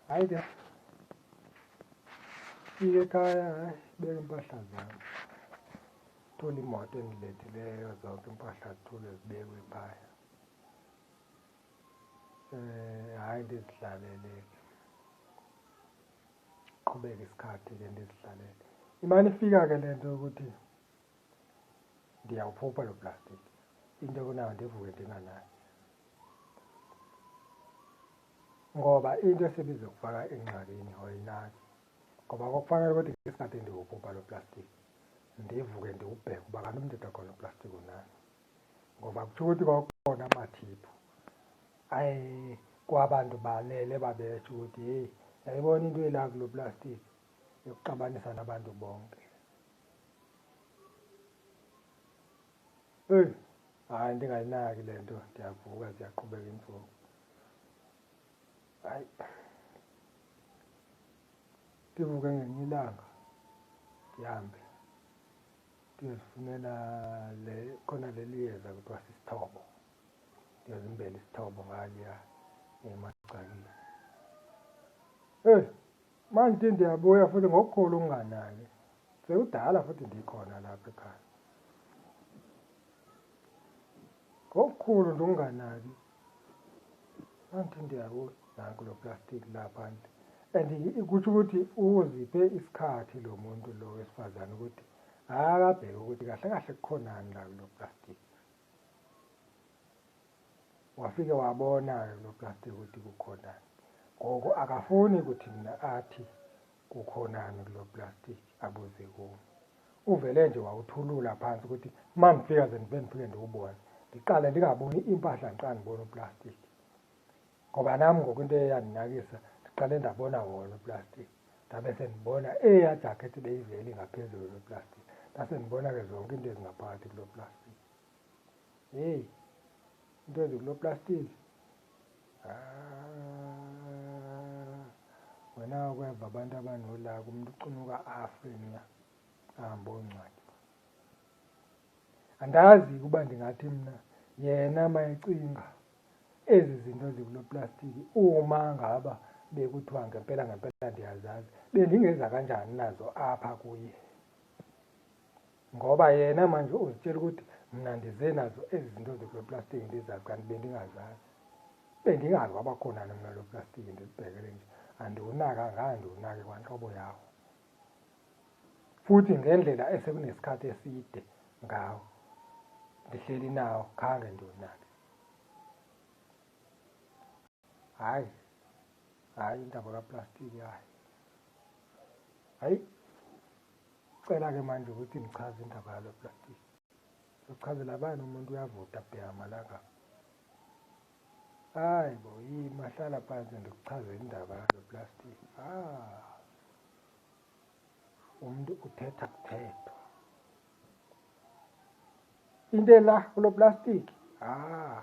Hayi ke, fike ekhaya, hayi, beka impahla zami, thola imoto engilethileyo, zonke impahla zithulwe zibekwe phaya. Hhayi ndizihlalele-ke, qhubeke isikhathi-ke ndizihlalele. Imane ifika-ke le nto yokuthi ndiyawuphupha lo plastiki, into ekunayo ndivuke ndinganayo. Ngoba into esebizokufaka engxakini awuyinaki. Ngoba kwakufanele ukuthi ngesikhathi ndiwuphupha lo plastiki ndivuke ndiwubheke uba kanti umntu khona uplastiki unani. Ngoba kusho ukuthi kwakukhona amathiphu aye kwabantu balele babesho ukuthi heyi, yayibona into ela kulo plastiki yokuxabanisa nabantu bonke. Eyi, hhayi ndingayinaki le nto, ndiyavuka ziyaqhubeka iintsuku. Hayi, ndivuke ngelinye ilanga ndihambe ndiyozifunela le khona leli yeza kuthiwa sisithobo, ndiyozimbela isithobo ngaliya emagcakeni. Eyi, manje ndiyabuya futhi ngokukhulu ukunganaki, sekudala futhi ndikhona lapha ekhaya. Ngokukhulu nje ukunganaki, angithi ndiyabuya nanku lo plastic la phandle. And kusho ukuthi uziphe isikhathi lo muntu lo wesifazane ukuthi akabheke ukuthi kahle kahle kukhonani la kulo plastic. Wafike wabona-ke kulo plastic ukuthi kukhonani. Ngoku akafuni ukuthi mina athi kukhonani kulo plastic abuze kum. Uvele nje wawuthulula phansi ukuthi uma ngifika ze ndibe ndifike ndiwubone. Ndiqale ndingaboni iimpahla ndiqala ndibone uplastic. Ngoba nam ngoku into eyandinakisa ndiqale ndabona wona uplastic. Ndabe sendibona eya jacket beyivele ingaphezulu loplastic. Ndase ndibona ke zonke into ezingaphakathi kulo plastic. Heyi, into ezikulo plastic. Ah, wena ukweva abantu abanolaka umuntu ucunuka afe nya ahambe ongcwatywa. Andazi ukuba ndingathi mna yena mayecinga ezi zinto zikulo plastiki uma ngaba bekuthiwa ngempela ngempela ndiyazazi bendingeza kanjani nazo apha kuye. Ngoba yena manje uzitshela ukuthi mna ndize nazo ezi zinto zikulo plastiki ndizazi kanti bendingazazi. Bendingazi kwabakhona mna lo plastiki ndizibhekele nje andiwunaka angange ndiwunake kwantlobo yawo. Futhi ngendlela esekunesikhathi eside ngawo ndihleli nawo khange ndiwunake. Hayi, hayi indaba kaplastiki hayi. Hayi, cela ke manje ukuthi ngichaze indaba yalo plastiki. Uchazela bani umuntu uyavuta bheka malanga. Hayi bo, yima hlala phansi ndikuchazele indaba yalo plastiki. Ah. Umuntu uthetha kuthethwa. Into ela kulo plastiki. Ah.